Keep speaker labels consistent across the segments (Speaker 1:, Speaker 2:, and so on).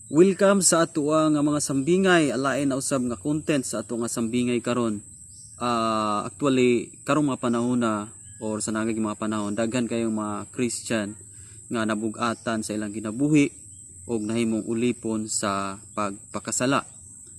Speaker 1: Welcome sa atoa nga mga sambingay, alain na usab nga content sa ato nga sambingay karon. Actually karong mga panahon na or sa naging mga panahon, daghan kayong mga Christian nga nabugatan sa ilang kinabuhi og nahimong ulipon sa pagpakasala.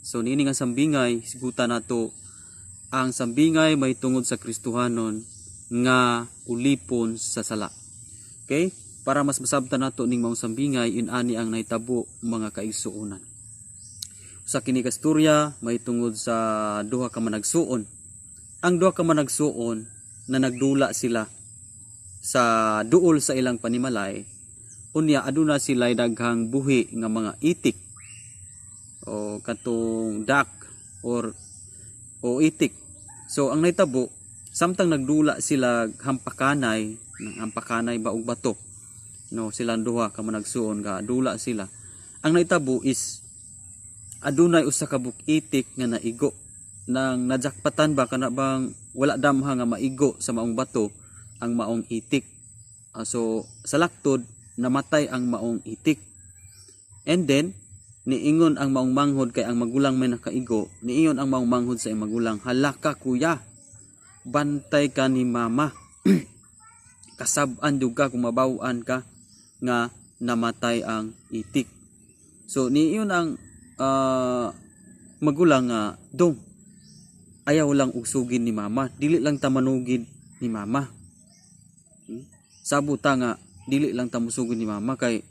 Speaker 1: So niini nga sambingay, hisgutan nato ang sambingay may tungod sa Kristohanon nga ulipon sa sala. Okay? Para mas masabtan nato ning maong sambingay, in-ani ang nahitabo, mga kaigsuonan. Sa kini ka istorya may tungod sa duha ka managsuon. Ang duha ka managsuon na nagdula sila sa duol sa ilang panimalay, unya aduna sila daghang buhi nga mga itik o katong duck or o itik. So ang nahitabo, samtang nagdula sila hampakanay, hampakanay ba og bato, no, silang duha ka managsuon ga dula sila. Ang nahitabo is adunay usa ka itik nga naigo nang najakpatan ba, kana bang wala damha nga maigo sa maong bato ang maong itik. So sa laktod namatay ang maong itik. And then niingon ang maong manghod, kay ang magulang may nakaigo, niingon ang maong manghod sa iyang magulang, "Hala ka, kuya, bantay ka ni mama, kasab-an jud ka kung mabaw-an ka nga namatay ang itik." So niingon ang magulang nga, "Dong, ayaw lang og sugin ni mama, dili lang ta manugid ni mama. Sabot ta nga dili lang ta musugin ni mama kay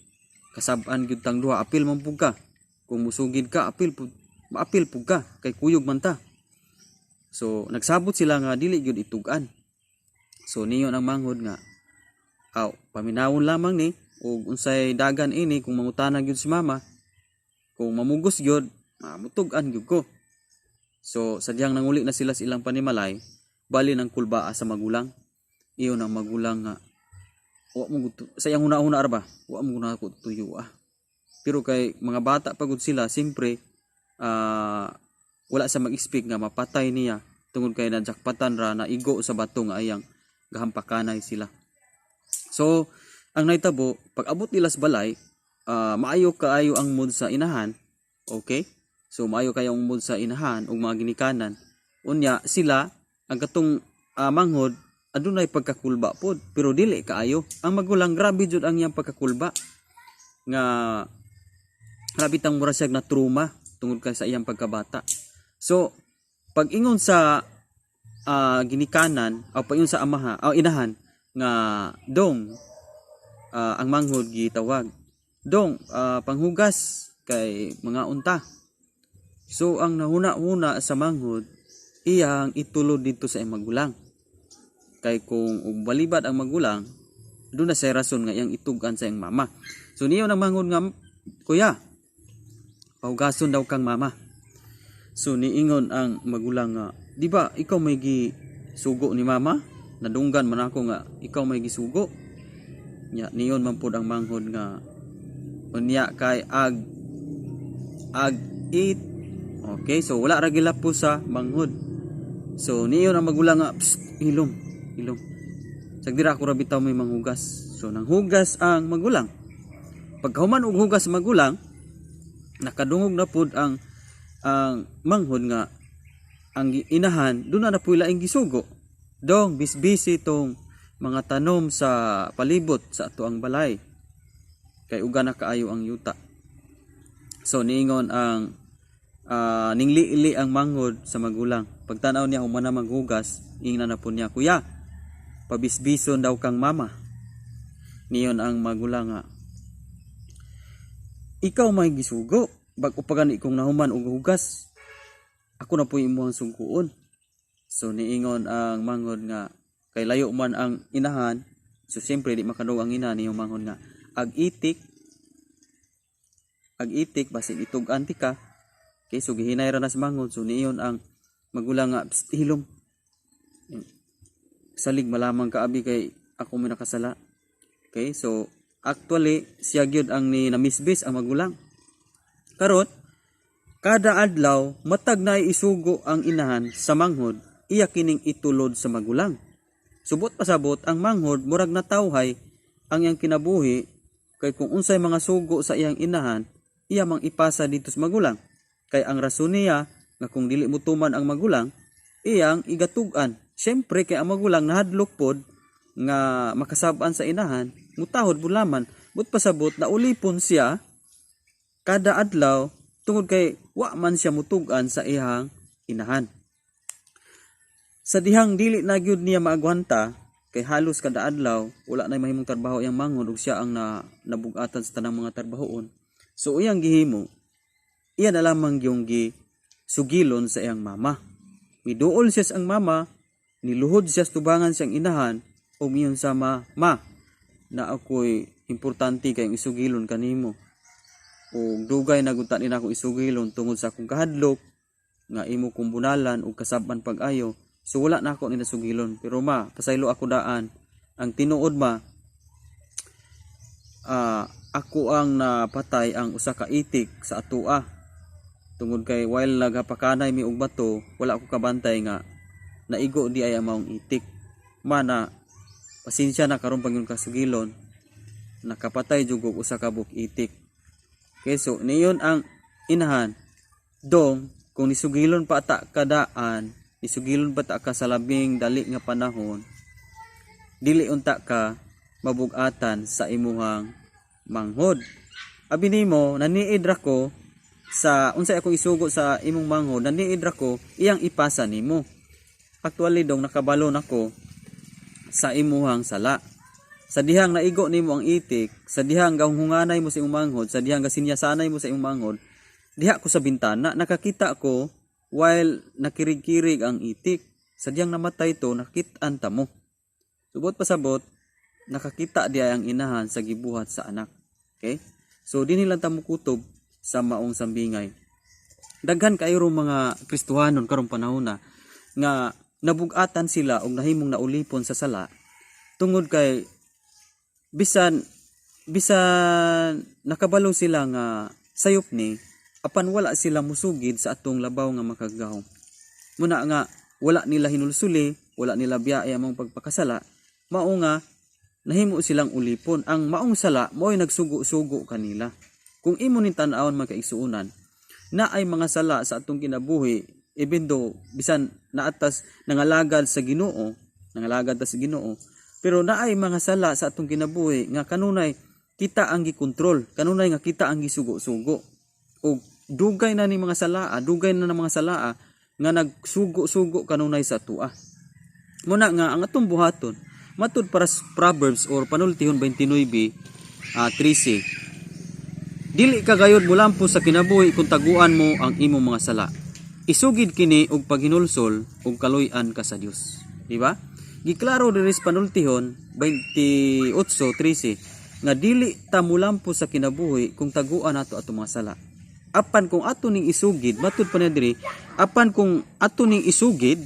Speaker 1: kasab-an gyud tang duha, apil man pud ka. Kung musugid ka, apil pud, maapil pud ka kay kuyog man ta." So nagsabot sila nga dili gyud itug-an. So niingon ang manghod nga, "Aw, paminawon lamang ni ug unsay dagan ini. Kung mangutana gyud si mama, kung mamugos gyud, mutug-an gyud ko." So sadyang nanguli na sila sa ilang panimalay, bali ng kulbaa sa magulang. Iyon ang magulang nga, "Wa mo gud," sa iyang huna-huna ra ba, "Wa mo na ako tuyo ah." Pero kay mga bata pa gud sila, siyempre wala sa mag-expect nga mapatay niya tungod kay najakpatan ra, na igo sa bato nga ayang gahampakanay sila. So ang nahitabo, pag abot nila sa balay, maayo kaayo ang mood sa inahan. Okay? So maayo kayo ang mood sa inahan ug mga ginikanan. Unya sila, ang katong manghod adunay pagkakulba pod pero dili kaayo. Ang magulang, grabe jud ang iyang pagkakulba nga grabe tang mura siya na trauma tungod kay sa iyang pagkabata. So pag ingon sa ginikanan o pag ingon sa amaha o inahan nga, "Dong," ang manghod gitawag, "Dong, panghugas kay mga unta." So ang nahuna-huna sa manghod, iyang itulod dito sa iyang magulang. Kay kung og balibad ang magulang, doon na siya rason nga iyang itugan sa iyang mama. So niyo ang manghod nga, "Kuya, pahugason daw kang mama." So niingon ang magulang nga, "Di ba ikaw may gisugo ni mama? Nadunggan man ako nga ikaw may gisugo." Nya niyon man pud ang manghod nga, "Unya kay ag ag it." Okay, so wala ra gilapos sa manghod. So niyon ang magulang nga, "Psst, hilom, hilom. Sagdira, ako ra bitaw may manghugas." So nanghugas ang magulang. Pagkahuman og hugas sa magulang, nakadungog na pud ang manghod nga ang inahan doon na po laing gisugo. "Dong, bisbisi tong mga tanom sa palibot sa ato ang balay. Kay uga na kaayo ang yuta." So niingon ang ningliili ang manghod sa magulang. Pagtanaw niya human na maghugas, ingnan na po niya, "Kuya, pabisbison daw kang mama." Niyon ang magulang nga, "Ikaw may gisugo, bag-o pa gani kong nahuman og hugas. Ako na po imong suguon." So niingon ang manghod nga, kay layo man ang inahan, so siyempre di makadungog ang ina niyong manghod nga, "Ag itik, ag itik, basin itug-an ti ka." Okay, so gihinay ra na sa manghod. So niyon ang magulang nga, "Psst, hilom. Salig malamang ka abi kay ako may nakasala." Okay, so actually siya gyud ang ni namisbis, ang magulang. Karon, kada adlaw matag na isugo ang inahan sa manghod, iya kining itulod sa magulang. Subot pasabot ang manghod murag natawhay ang iyang kinabuhi kay kung unsay mga sugo sa iyang inahan, iya mang ipasa dito sa magulang. Kay ang rason niya nga kung dili mo tuman ang magulang, iyang igatug-an. Siyempre kay ang magulang nahadlok pod nga makasab-an sa inahan, mutahod pud laman, but pasabot na ulipon siya kada adlaw tungod kay wa man siya mutug-an sa iyang inahan. Sa dihang dili na gyud niya maagwanta kay halos kada adlaw wala na mahimong trabaho iyang manghod ug siya ang nabugatan sa tanang mga trabahoon. So iyang gihimo, iya na lamang yung gi sugilon sa iyang mama. Miduol siya sa ang mama, niluhod siya sa tubangan siyang inahan, ug miingon sa ma, "Ma, na ako'y importante kayong isugilon kanimo. O dugay na gunta ni nako isugilon tungod sa akong kahadlok nga imo kong bunalan ug kasaban pag-ayo. So wala na ako ni nasugilon. Pero ma, pasaylo ako daan. Ang tinuod ma, ako ang napatay ang usa ka itik sa atua. Tungod kay while nagapakanay mi og bato, wala ko kabantay nga naigo di ay ang maong itik. Mana pasensya na karon pag kasugilon, nakapatay jud og usa ka buok itik." Okay, so niyon ang inahan, "Dong, kung nisugilon pa ta kadaan, nisugilon pa ta ka sa labing dali nga panahon, dili unta ka mabugatan sa imuhang manghod. Abi nimo naniid ra ko sa unsay akong isugo sa imong manghod, naniid ra ko iyang ipasa nimo. Actually dong, nakabalo nako sa imuhang sala. Sa dihang naigo nimo ang itik, sa dihang gahunganay mo sa imong manghod, sa dihang gasinyasanay mo sa imong manghod, diha ko sa bintana nakakita ko while nakirig-kirig ang itik. Sa dihang namatay to, nakit-an ta mo." Subot pasabot, nakakita di ang inahan sa gibuhat sa anak. Okay? So dinhi lang ta mokutob sa maong sambingay. Daghan kayo mga Kristohanon karong panahon na nga nabugatan sila og nahimong naulipon sa sala tungod kay bisan bisan nakabalo sila nga sayop ni, apan wala sila musugid sa atong labaw nga makagagahom. Muna nga wala nila hinulsuli, wala nila biyae ang maong pagpakasala, mao nga nahimo silang ulipon. Ang maong sala mo'y nagsugo-sugo kanila. Kung imo ning tan-awon, mga kaigsuonan, na ay mga sala sa atong kinabuhi, even though bisan naatas nangalagad sa Ginoo, nangalagad ta sa Ginoo, pero naay mga sala sa atong kinabuhi nga kanunay kita ang gikontrol, kanunay nga kita ang gisugo-sugo. O dugay na ni mga salaa, dugay na ng mga salaa nga nagsugo-sugo kanunay sa atoa. Muna nga ang atong buhaton, matud para sa Proverbs or Panultihon 29, 13. "Dili ka gayod mulampo sa kinabuhi kung taguan mo ang imong mga sala. Isugid kini og paghinulsol ug kaluy-an ka sa Dios." Di ba? Giklaro diri sa Panultihon 28:13 nga dili ta mulampo sa kinabuhi kung taguan nato atong mga sala. Apan kung ato ning isugid, matud pa niya diri, apan kung ato ning isugid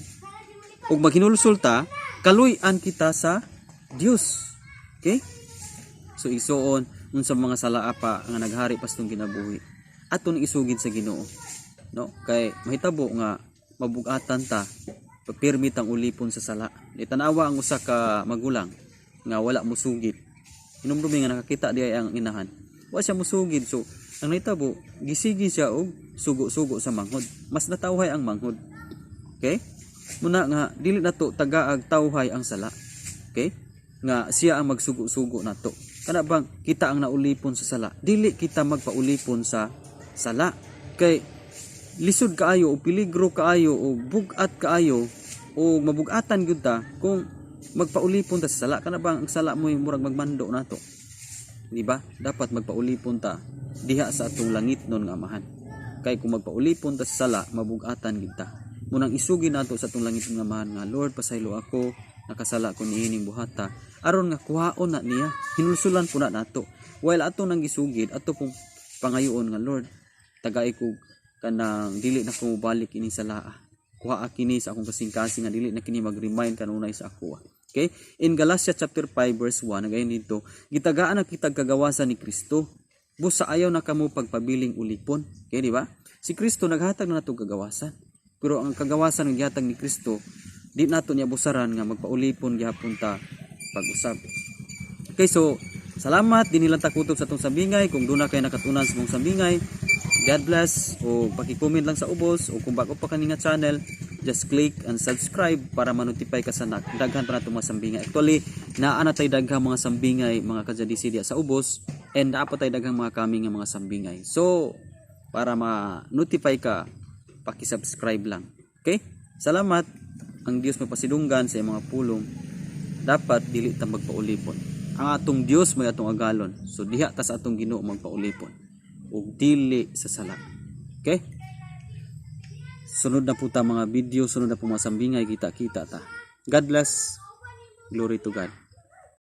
Speaker 1: ug maghinulsol ta, kaluy-an kita sa Dios. Okay? So igsuon, unsa mga sala pa nga naghari pa sa atong kinabuhi, ato ning isugid sa Ginoo. No? Kay mahitabo nga mabugatan ta, pirmi tang ulipon sa sala. Itanawa ang usa ka magulang nga wala musugid. Hinumdumi nga nakakita di ay ang inahan. Wa siya musugid, so ang nahitabo, gisigi siya og sugo-sugo sa manghod. Mas natawhay ang manghod. Okay? Muna nga dili nato tagaag tawhay ang sala. Okay? Nga siya ang magsugo-sugo nato. Kana bang kita ang naulipon sa sala. Dili kita magpaulipon sa sala. Kay lisod kaayo o peligro kaayo o bugat kaayo o mabugatan gyud ta kung magpaulipon ta sa sala. Kana bang ang sala mo murag magmando nato. Di ba? Dapat magpaulipon ta diha sa atong langit nun nga amahan. Kay kung magpaulipon ta sa sala, mabugatan gyud ta. Munang isugi nato sa atong langit nga amahan nga, "Lord, pasaylo ako, nakasala ko niining buhata," aron nga kuhaon na niya, hinulsulan po na nato. While ato nang gisugid, ato pong pangayoon nga, "Lord, tagay ko kanang dili na ko balik ining salaa. Kuha kini sa akong kasing-kasing nga dili na kini mag-remind kanunay sa ako." Okay? In Galatia chapter 5 verse 1, nagayon dito, "Gitagaan na kitag kagawasan ni Kristo. Busa ayaw na kamo pagpabiling ulipon." Okay, di ba? Si Kristo naghatag na nato kagawasan. Pero ang kagawasan nga gihatag ni Kristo, di nato niya busaran nga magpaulipon gihapon ta pag-usab. Okay, so Salamat dinhi lang ta kutob sa atong sambingay. Kung duna kay nakatunan sa mong sambingay, God bless, o paki-comment lang sa ubos, o kung bago pa kani nga channel, just click and subscribe para ma-notify ka sa daghan pa nato mga sambingay. Actually, naa na tay daghang mga sambingay, mga kajadisi, diya sa ubos, and naa pa tay daghang mga coming nga mga sambingay. So, para ma-notify ka, paki-subscribe lang. Okay? Salamat. Ang Dios mapasidunggan sa iyang mga pulong. Dapat dili ta magpaulipon. Ang atong Dios may atong agalon. So diha ta sa atong Ginoo magpaulipon ug dili sa sala. Okay? Sunod na po ta mga video, sunod na po mga sambingay, kita-kita ta. God bless. Glory to God.